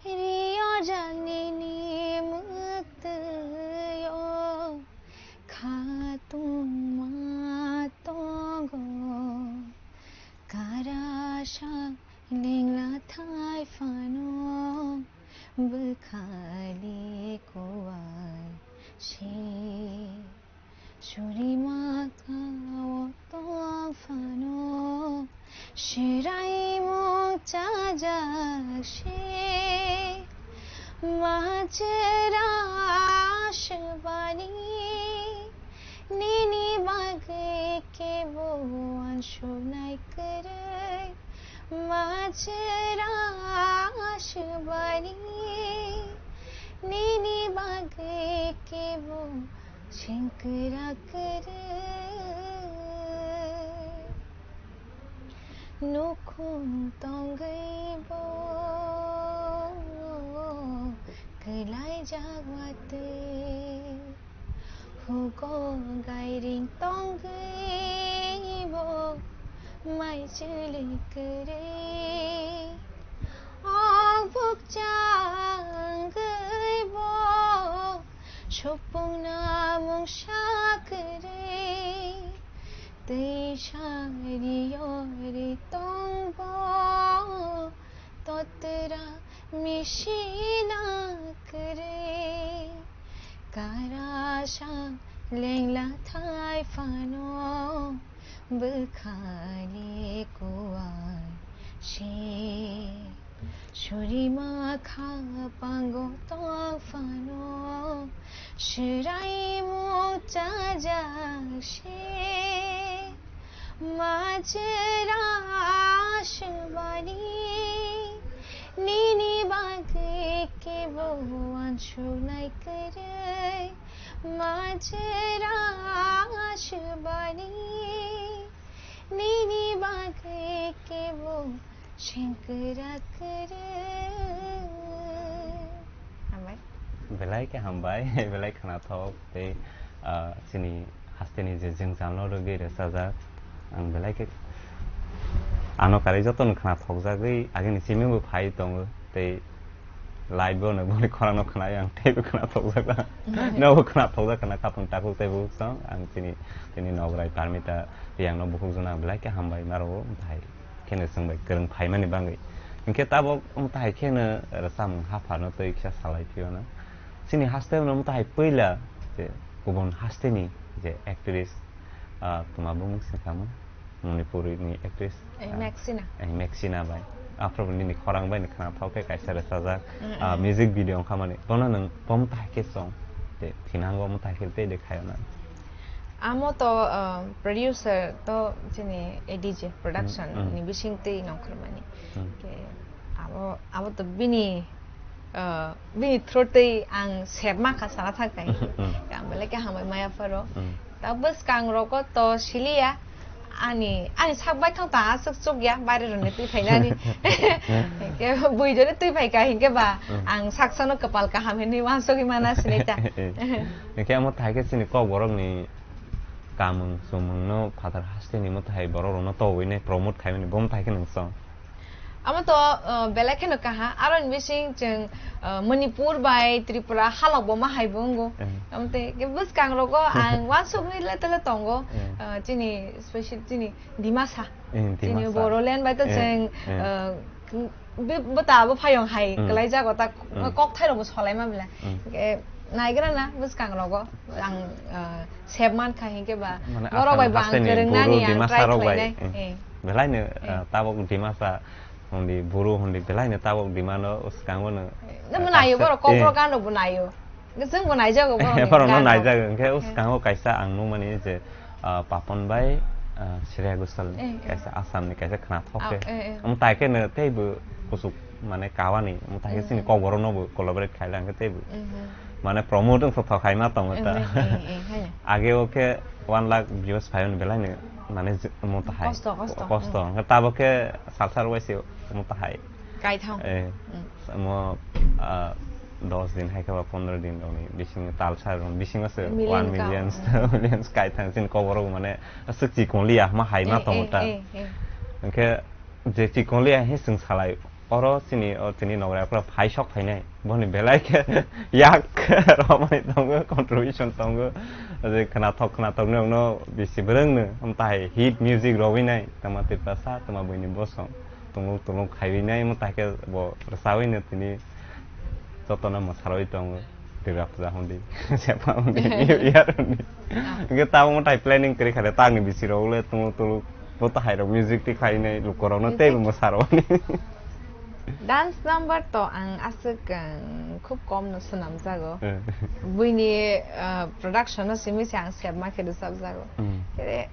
Rio jak nini mwktwio khatungma tongo. Kara Bwkhali kuwai se, suri makha o tong phano, swraimung chajak se, machera swbani, nini bagwi kebo uansuknai kwrwi. Machera swbani, nini bagwi kebo sengkrak kwrwi. Nukhung tongwi bo kwlaijak watwi. Hugo gairing tongwi bo mai chili kwrwi. O bukchangwi bo supungna mungsa kwrwi. Twi sari yori tong bo totra misina kwrwi. Karasa lengla thai phano bwkhani kuwai se, suri makha pango tong phano swraimung chajak se. Machera swbani, nini bagwi kebo uansuknai kwrwi. Machera swbani, nini bagwi kebo sengkrak kwrwi. Hambai. Belai khe hambai, belai khwnathok tei, ah, chini hasteni je jwngjalno rwgwi rwchajak. Ang belai khe ano karwi jotono khwnathokjagwi agini simi bo phai tongo tei live bono boni khorangno khwnai ang teibo khwnathokjak. Nobo khwnathokjak khwna khapang takhuk tei bukhuk song ang chini, chini Nograi Parmita Riyangno bukhuk jona belai khe hambai maro bahai. Kheno chwng bai kwrwng phaimani bagwi. Hinkhe tabok wng tahai kheno rwchapmung hapharno twi kisa salai phiyano. Chini hasteo no wng tahai puila je kubun hasteni je actress, ah, twma bumung singkha mo, Manipuri ni actress, eh, ah, Maxina. Eh, Maxina bai. Aphuru nini khorang bai ni khwnathok khe kaisa rwchajak, mm, ah, mm, music video wngkha mani. Bono nwng bo wng tahai khe song, je thinango wng tahai khe tei de khayo na. Amo to, ah, producer to chini A D J production, mm, mm, ni bising twi nongkhormani. Mm. Ke abo, abo to bini, ah, bini through twi ang sep ma kha sana thang kai. Mm. Ang belai khe hambai maya pharo. Mm. Ta bwskang rogo to siliya. Ani, ani sak bai thang ta aswk chuk ya, baire rwni twi phainani. Ke bui jone twi phai ka hinkhe ba, mm, ang saksano kwpal kaham hinwi uansugwi mana sinai ta. Hinkhe amo thai khe chini Kokborok ni kamung chumung no phatar haste ni mwtai borok rok no tobwi nai promote khai mani bo mwtai khe nung song. Amo to, uh, belai kheno kaha, aro ni bising chwng, uh, Manipur bai Tripura halok bo ma hai bo wngo. Eh. Amo tei ke bwskang rogo ang uansuk ni le tele tongo, eh, uh, chini special chini Dimasa. Eh, chini Dimasa. Bodoland bai to, eh, chwng, eh, uh, Be-, bwta bo phayong hai, mm, kwlai jago ta, mm, kok thairok bo solai ma bela. Mm. Ke naigra na bwskang rogo ang, ah, sep man kha hinkhe ba mane borok bai bo ang haste ni kwrwng nani, buru ang Dimasa try rok bai, khlainai. Mm. Eh. Belai no, eh, ah, tabok Dimasa hundi buru hundi belai no tabok Dimano bwskango no. No, ah, nayo kaisa, borok kok, eh, borok gano bo nayo. Chwng bo naijago borok ni gano. Borok no naijago, hinkhe, eh, bwskango kaisa ang nukmani je, ah, Papon bai, ah, Shreya Ghoshal ni, eh, eh, kaisa Assam ni kaisa khwnathok khe. Ah, eh, eh. Omo tai khe no teibo kuchuk mane kawani, omo tai khe, mm, chini, mm, Kokborok no bo collaborate khai lang khe teibo. Mhm. Mane promote wng thok khai ma tongo ta. Mm, mm, mm, mm, hai. Age o khe one lakh views phai belai no mane omo tai. Kosto, kosto. Kosto. Mm. Hwnkhe tabok khe sal sal waise omo tai. Kaithang. Eh, mm, omo, ah, dos din hai khe ba pondro din rokni bisingo talsa rok bisingo se million one million, mm, million kaithang chini Kokborok mane aswk chikon liya ma hai ma, eh, tongo ta. Eh, eh, eh. Hwnkhe je chikon liya he chwng salai oro chini o chini nogra phai sok phainai boni belai khe yak romani tongo, contribution tongo, je khwnathok khwnathok no bisi bwrwng no, omo tai hit music rogwi nai tama Tiprasa tama buini bosong. Tongmung tongmung khaiwi nai, omo tai khe bo rwchawi no tini Jotono mwsarwi tongo, Durga Puja hundi, Sepha hundi, New Year hundi. Hwnkhe tabukno tai planning kwrwi kha de, tangni bisirok le tongo tulu, bo to hairok music twi khlainai lukorokno teibo mwsarwani. Dance number to ang aswk, ang khub kom no swnamjago. Eh. Buini, ah, production no simi se ang sep ma khe rwchapjago. Hmm. Khe,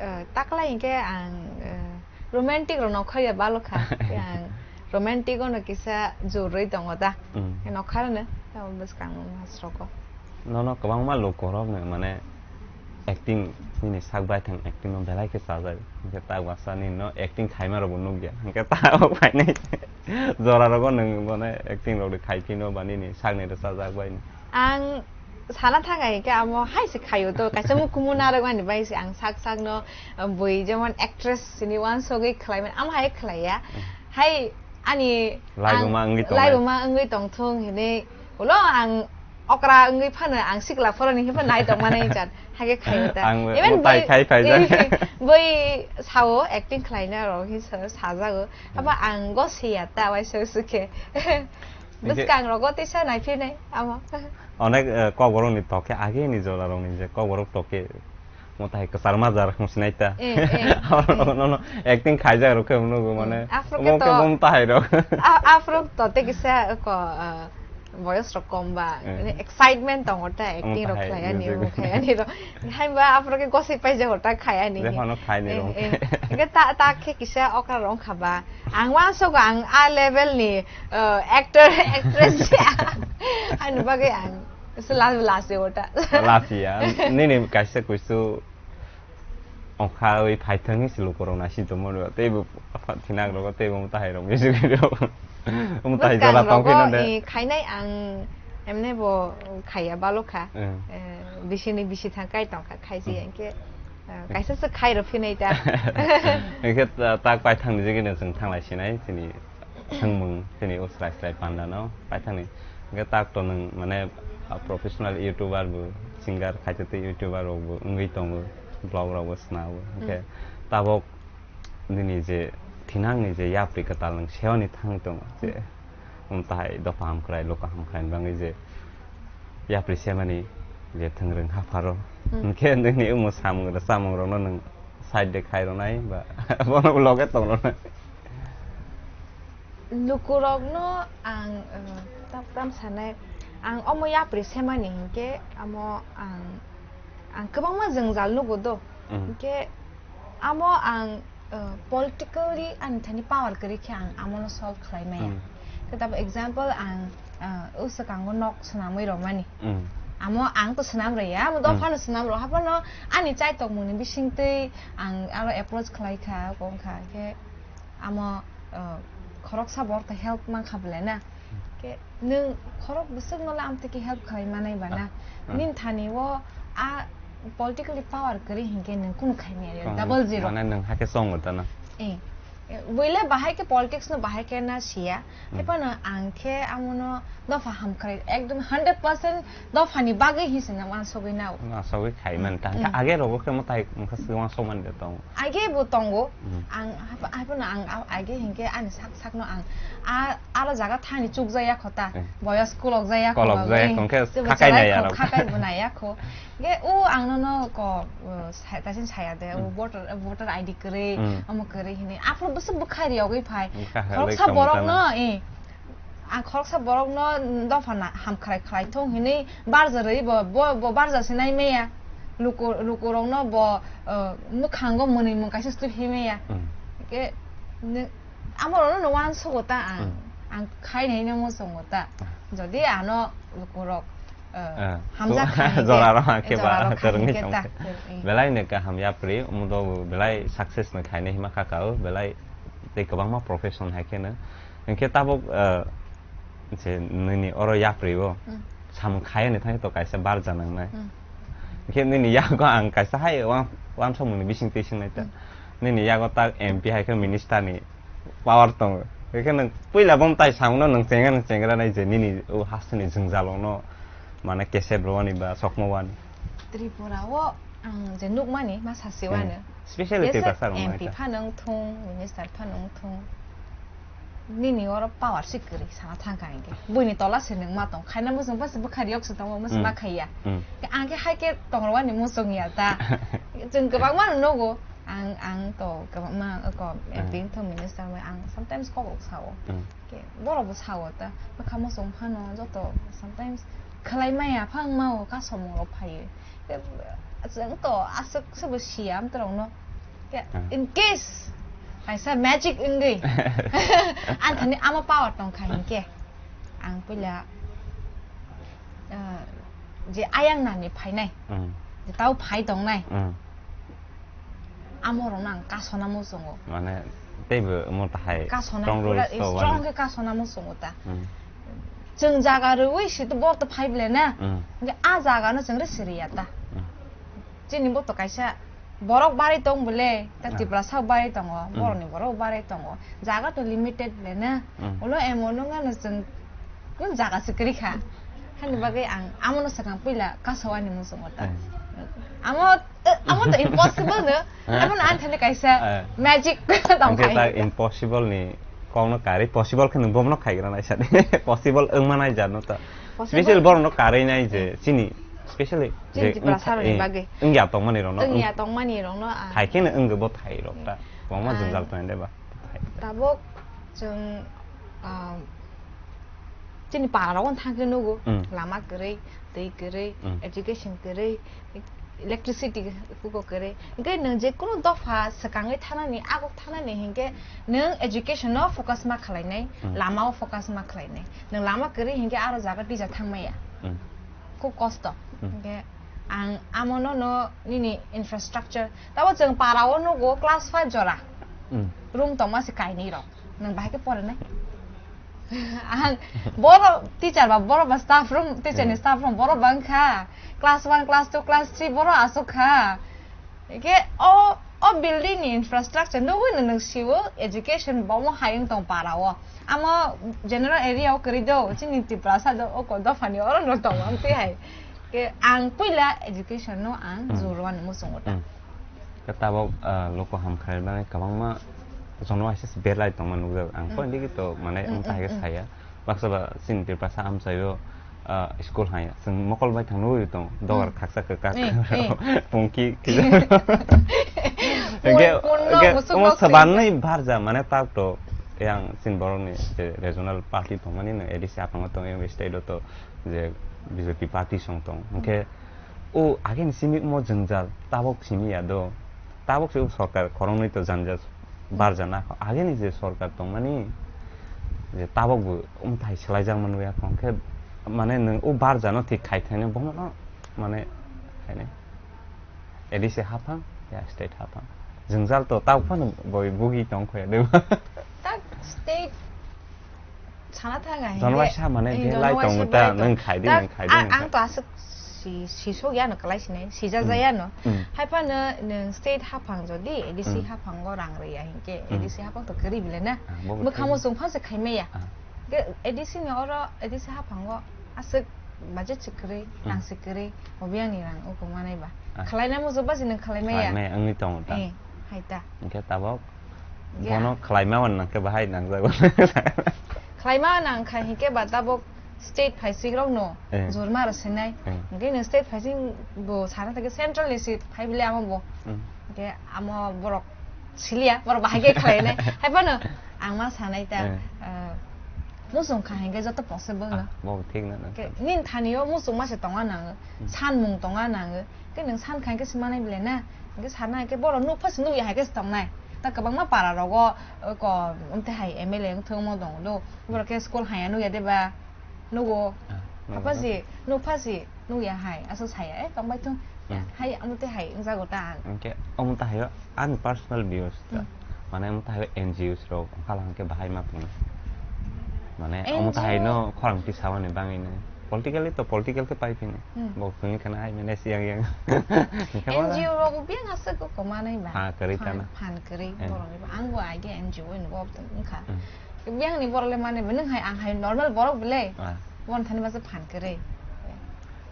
ah, taklai hinkhe ang, ah, romantic rok nokharya balo kha. Khe ang romantic ono kisa jurwi tongo da. Hmm. Khe nokhar no, tamo bwskang no masroko. Nono kwbangma lukorokno mane acting nini sak baithang acting no belai khe chajak. Hinkhe tak baksa nini no acting khaima rokbo nukya. Hinkhe tabuk phainai jora rogo nwng mane acting rok khai phino ba nini sakni rwchajak bai. Ang sana thang ai khe amo hai se khaio to, kaisa mukumu narwk mani bai se ang sak sak no, uh, bui jemon actress sini wansogwi khlai mani, amo hai khlai ya. Hmm. Hai ani Laibuma ang wngwi tongnai. Laibuma wngwi tong thung hinwi ulo ang okra wngwi phano ang sikla phoroni hinwi phano nai tong mani chan. Hai khe khaio ta. Ang even mutai bui khai phai jak. Bui sao acting khlaina rok hinwi sa-, sajago. Hmm. Abo ang go siya ta waisa wisa khe. Hinkhe bwskang rogo tisa naiphinai amo. Onek, eh, kokborok ni tok khe age ni jora rok ni je kokborok tok khe mo tai kwchar majar hwnsinai ta. Eh, eh, eh. Nono acting khaijak rok khe nugo mane. Hmm. Afro khe omo khe to bom tahai rok. A-, afro to te kisa ko, eh, boyos rok kom ba, eh, excitement tongo ta acting rok khlai ani, omo khlai ani rok. Hai ba afro khe gosip pai jago ta khai ani. Jephano khai ni rok. Eh, eh. Hinkhe ta, ta khe kisa okra rok kha ba. Ang wansogo ang a level ni, uh, actor, actress ya. Ani bagwi ang se la-, last day ota. Last year. Nini kaisa kuisu ongkha wi phaithang hi se lukurok nai si tongmo ro. Tei bo pha-, thinak rogo tei bo tahai rok music video. Bo tahai jora tong phino de. Bwskang rogo, eh, khainai ang emne bo khaiya balo kha. Eh. Eh, bisini bisi thang kai tong kha, khaisi hinkhe. Ah, kaisa se khai rw phinai ta. Hinkhe ta-, tak paithangni jigini chwng thanglai sinai, chini swngmung, chini o srai srai panda no paithangni. Hinkhe tak to nwng mane, ah, professional YouTuber bo, singer khaitwtwi YouTuber rok bo wngwi tongo, vlog rok bo swnao. Hinkhe tabok nini je thinangni je yapri kwtal nwng seoni thangwi tongo, je, hmm, um, tahai dopha hamkrai, loka hamkrai ni bagwi je yapri semani je thwngrwng hapharo. Hmm. Hinkhe nini omo samung rw-, samung rokno nwng side de khai rwnai ba bono loge tong rwnai. Lukurokno ang, uh, tam, tam sanai, ang omo yapri semani hinkhe amo ang, ang kwbangma jwngjal nugo do. Hmm. Hinkhe amo ang, uh, politically ani thani power kwrwi khe ang amono solve khlai maya. Hmm. Khe tabo example ang, uh, o swkango nok swnamwi rwmani. Hmm. Amo ang to swnam rwya, amo dophano swnam rw, haphano ani chaitokmungni bisingtwi ang aro approach khlai kha, kok kha, khe amo, uh, khoroksa borok to help man kha bwle na. Khe nwng khorok bwswk no le amtwi khe help khlai manai ba na. Ah, ah. Nini thani o a politically power kwrwi hinkhe nwng kunu khai maya, double zero. Mane nwng hakhe chongo ta na. Eh. Buile bahai khe politics no bahai khe na siya. Hmm. Haiphano ang khe amono dopha hamkrai ekdom hundred percent dophani bagwi hinwi se na wansogwi nao. Wansogwi khai man ta. Hmm. Age rogo khe mwtai wngkha se wansok man de tong. Age bo tongo. Hmm. Ang haipa-, haiphano ang a-, age hinkhe ani sak sakno ang a-, aro jaga thani chukjaya kho ta. Hmm. Boyos kolokjaya kho. Kolokjaya kho, hinkhe khakai nai aro. Khakai bo nai ya kho. Ge o ang nono ko, uh, sa-, taisin saya de, o voter, voter I D kwrwi, hmm, omo kwrwi hinwi. Aphuru bwswk bwkhai riyogwi phai. Bwkhai riyogwi khoroksa tongwi borokno, tongwi. Eh, ang khoroksa borokno dopha na hamkrai khlai thung hinwi barja rwi bo, bo, bo barja se nai maya. Luku, lukurokno bo, uh, mwkhango mwnwi mung kaisa stui phi maya. Hmm. Ge, ne, amorono no uansugo ta ang. Hmm. Ang khai nai no muchungo ta. Hmm. Jodi ano lukurok, eh, ah, hamjak so, kha hinkhe, jora rok hakhe ba, jora rok kha kwrwngwi hinkhe tong ta, khe. Kwrwngwi. Belai ni kaham yapri, omo do belai success no khainai hima kha kao, belai tei kwbangma profession hai kheno. Hinkhe tabuk, eh, je nini oro yapri o, hmm, samung khaiyani thangwi to kaisa barja nangnai. Hmm. Hinkhe nini yago ang kaisa hai wan-, wansokmungni bising twi swngnai ta. Hmm. Nini yago ta M P hai khe minister ni power tongo. Hinkhe nwng puila bom tai samungno nwng chengra, nwng chengra nai je nini o hasteni jwngjal rokno mane kesep rwani ba sokma wani. Tripura o ang je nukmani ma sasi wano. Hmm. Specially Tripura sar M P wngmani ta. Phano wngthung, minister phano wngthung. Nini oro power si kwrwi sana thangkha hinkhe. Buini tola se nwng ma tong. Khaina muchung basi bwkha riyok se tongo, muchung ma Mm. khaiya. Mm. Ke ang khe hai khe tongrwani muchung ya ta. Chwng kwbangma no nugo. Ang, ang to kwbangma ko Mm. acting to minister bai ang sometimes kok rok sao. Mm. Ke borok bo sao ta. Bwkha muchung phano joto sometimes khlai maya phang mao kasomung rok phaiwi. Ke chwng to aswk se bo siya amtwrok no. Ke Ah. in case kaisa magic wngwi ang thani ama power tong kha hinkhe ang puila, ah, je ayang nani phainai, Mm. je tau phai tongnai, Mm. amo rokno ang kasona muchungo. Mane teibo omo tahai kasona strong pura role so strong wani. Khe kasona muchungo ta. Mm. Chwng jaga rwui si to bo to phai bele na. Mm. Hinkhe a jaga no chwng rw siriya ta. Mm. Chini bo to kaisa borok barai tong bole, ta Ah. Tiprasa barai tongo, Mm. borokni borok barai tongo. Jaga to limited le na. Mm. Ulo emon wngkha no chwng kun jaga se kwrwi kha. Hani bagwi ang amono swkang puila kasawani muchungo ta. Mm. Amo, eh, amo to impossible no. Eh. Amo no ang thani kaisa Eh. magic tong Hwnkhe khai ta ta. Impossible ni kokno karwi possible khe nwng bomono khaigra nai sadi. Possible wngma nai jat no ta. Possible. Special borokno karwi nai je Mm. chini specially Chini je Tiprasa wngkha-, rokni eh, bagwi. Wngya tongmani rokno, Wngya wng-, tongmani rokno, ah. Hai kheno wngwi bo thai rok ta. Kwbangma Ah. jwngjal tongo de ba. Tabuk chwng, ah, chini para rok thang khe nugo, Mm. lama kwrwi, twi kwrwi, Mm. education kwrwi, electricity kuko kwrwi. Hinkhe nwng je kunu dopha swkangwi thanani, aguk thanani hinkhe nwng education no focus ma khlainai, Mm. lama o focus ma khlainai. Nwng lama kwrwi hinkhe aro jaga tija thangmaya. Mm. Khub kosto. Mm. Hinkhe ang amono no nini infrastructure. Tabo chwng para o nugo class five jora. Mm. Room tongma se kainwi rok. Nwng bahai khe porinai? Ang boro teacher ba, boro ba staff room, teacher ni Hmm. staff room boro bang kha. Class one, class two, class three boro asuk kha. Ke o, o building ni infrastructure nugwi no nwng siwo education bomo hayung tong para o. Amo general area o kwrwi do, chini Tiprasa do, o ko dopha ni oro no tong ang twi hai. Ke ang puila education no ang Hmm. jurwani muchungo ta. Hmm. Ke tabok, ah, loko ham khlai bagwi kwbangma jono waisa se belai tongma nukjago. Ang Hmm. Poindegi to, mane, Hmm, wng hmm, tahai khe hmm. saya. Baksa ba chini Tiprasa amchaio, ah, school haya. Chwng mokol bai thang nugwi tong. Dogar Hmm. khaksa kwkak. Eh, eh. Pungki kisa. Hingke, Pun-, punno hingke musuk omo nok sabanni singsa. Barja, mane, tak to, yang chini borokni je regional party tongmani no A D C aphango tong, yang state o to je B J P party song tong. Hingke, O ageni simi mo jwngjal, tabok simi ya do. Tabok se o sorkar khoroknwi to janja barjana. Ageni je sorkar tongmani, je tabok bo umthai swlaijakma nukya kho. Hwnkhe mane nwng o barjano thik khai thaino bono mane khainai. A D C haphang, ya state haphang. Jwngjal to tabok phano boi bugi tong khoya de. Tak state Sana thang ai, Jono hingke, waisa mane eh, belai jono waisa tongo ta, belai tong. Nwng khai di, Tak, nwng khai di, a-, nwng ang khai. To aswk si, si sok ya no, kwlai sinai, si ja ja ya no. Mm. Hai phano nwng state haphang jodi, A D C Mm. haphango rang rwya hingke, Mm. A D C haphang to kwrwi bile na. Ah, bo bo Mwkhamo kwrwi. Chwng phano se khai maya. Ah. Ke A D C ni oro, A D C haphango aswk budget se kwrwi, Mm. rang se kwrwi, obiang ni rang uko manai ba. Ah. Khwlai na muchung ba se nwng khwlai maya. Khwlai maya, wngwi tongo ta. Eh, hai ta. Hingke tabok Ya. Bono khwlaima wan nangkhe bahai nangjago. Khwlaima nangkha hinkhe ba tabok state phaising rokno Eh. jorma rw sinai. Eh. Hinkhe nwng state phaising bo sana thangkhe central ni seat phai bile amo bo. Hmm. Hinkhe amo borok siliya, borok bahai khe khwlainai. Hai phano ang ma sanai ta, Eh. eh, muchung kha hinkhe joto possible no. Ah, bo thik na nang. Ke nin thani o muchung ma se tonga nang, Hmm. san mung tonga nang. Ke nwng san kha hinkhe se manai bile na. Hinkhe sana hinkhe borok nuk pha se nuk ya hai khe se tongnai. Ta kwbangma para rogo, o, ko, umte hai M L A wngthok omo tongo do. Borok khe school haya nuk ya de ba? Nugo. Ah, nugo. Apa si, nuk pha si nuk ya hai. Aswk saya, eh, tong bai thung. Hmm. Hai, umte hai wngjago ta ang. Hinkhe, omo ta hai o, ani personal views ta. Hmm. Mane, omo ta hai o N G Os rok, wngkha lang khe bahai ma tongo. Mane, omo ta hai N G O no khorang twi sabani bangwi no. Politically to political khe pai phini. Hmm. Bo chwngni khana hai mane siyang yang. N G O rok biyang aswk kok manai ba. Ha, kwrwi Phan, tana. Phan kwrwi Eh. borokni ba. Ang bo age N G O ni bo wngkha. Hmm. Biyang ni borok le mane ba, nwng hai ang hai normal borok bele. Ah. Bon thani ba se phan kwrwi.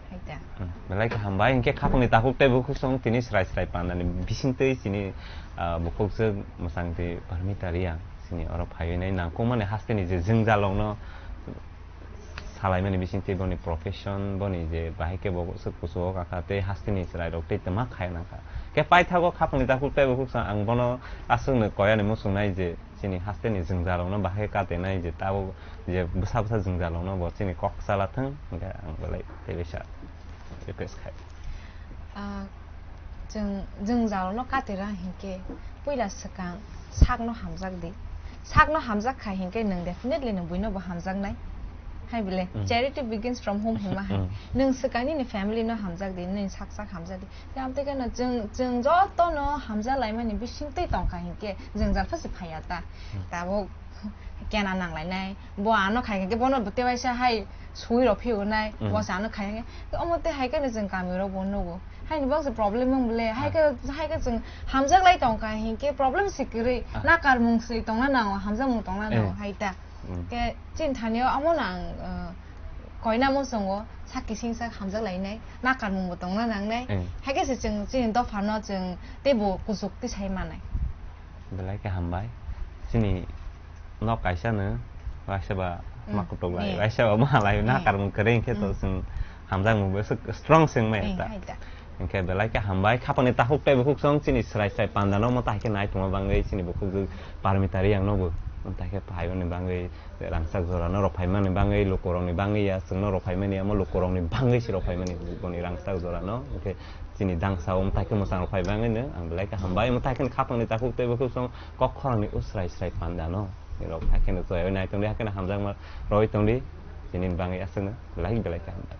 Hai ta. Hmm. Belai khe hambai, hinkhe khapangni takhuk tei bukhuk song tini srai srai pandani bising tei chini, ah, bukhuk se mwsang twi Parmita Reang. Ni oro phaiwi nai nangkukmani hasteni je jwngjalrokno salaimani bisingtwi boni profession, boni je bahai khe bo swk kuchugo kakha tei hasteni chwrairok tei twma khai nangkha. Khe paithago khapangni takhuk tei bukhuk sa ang bono aswkno koyani muchungnai je chini hasteni jwngjalrokno bahai khe katenai je tabuk je bwsa bwsa jwngjalrokno bo chini kok chala thung, hwnkhe ang belai teibo sa request khai. Ah, chwng, jwngjalrokno katirang hinkhe puila swkang sakno hamjak di. Sakno hamjak kha hinkhe nwng definitely nwng buino bo hamjaknai. Hai bile, Mm. charity begins from home hima hai. Mm. Nwng swkang nini family no hamjak di, nini sak sak hamjak di. Tei amtwi kheno chwng, chwng jotono hamjak laimani bisingtwi tongkha hinkhe jwngjal phasi phaiya ta. Mm. Tabuk kena nanglainai. Bo ano khai khe bono bo tewaisa hai sui rw phiyunai. Mm. Bo se ano khai khe. Omo tei hai khe chwng kami rok bo nugo. Haini baksa problem wng bole, hai Ah. khe, hai khe chwng hamjak lai tong kha, hinkhe problem se kwrwi, Ah. nakarmung se tongna nango, hamjakmung tongna nango, Eh. hai ta. Mm. Khe chini thani o amo no ang, uh, koina muchungo, sak kising sak hamjak lainai, nakarmung bo tongna nangnai. Eh. Hai khe se chwng chini dopha no chwng teibo kuchuk tisai manai. Belai khe hambai. Chini nok kaisa no, kaisa ba Mm. ma kutuk lai, Eh. kaisa ba ma lai, Eh. nakarmung kwrwi hinkhe to Mm. chwng hamjakmung bo swk strong se wngmai Eh, ta. hai ta. Hinkhe belai khe hambai, khapangni takhuk tei bukhuk song chini chwrai chwrai panda no omo tai khe naitongma bangwi chini bukhuk Parmitari ang no bo omo tai khe phaimani bangwi rangchak jora no rw phaimani bangwi lukurokni bangwi ya chwngno rw phaimani amo lukurokni bangwi se rw phaimani boni rangchak jora no hinkhe chini dangsa omo tai khe mwchang rw phai bangwi no ang belai khe hambai omo tai khe khapangni takhuk tei bukhuk song kok khorangni usrai srai panda no. Nirok hai kheno chwrai oi nai tongdi, hai kheno hamjakma roi tongdi. Chini bangwi aswkno belai belai khe hambai.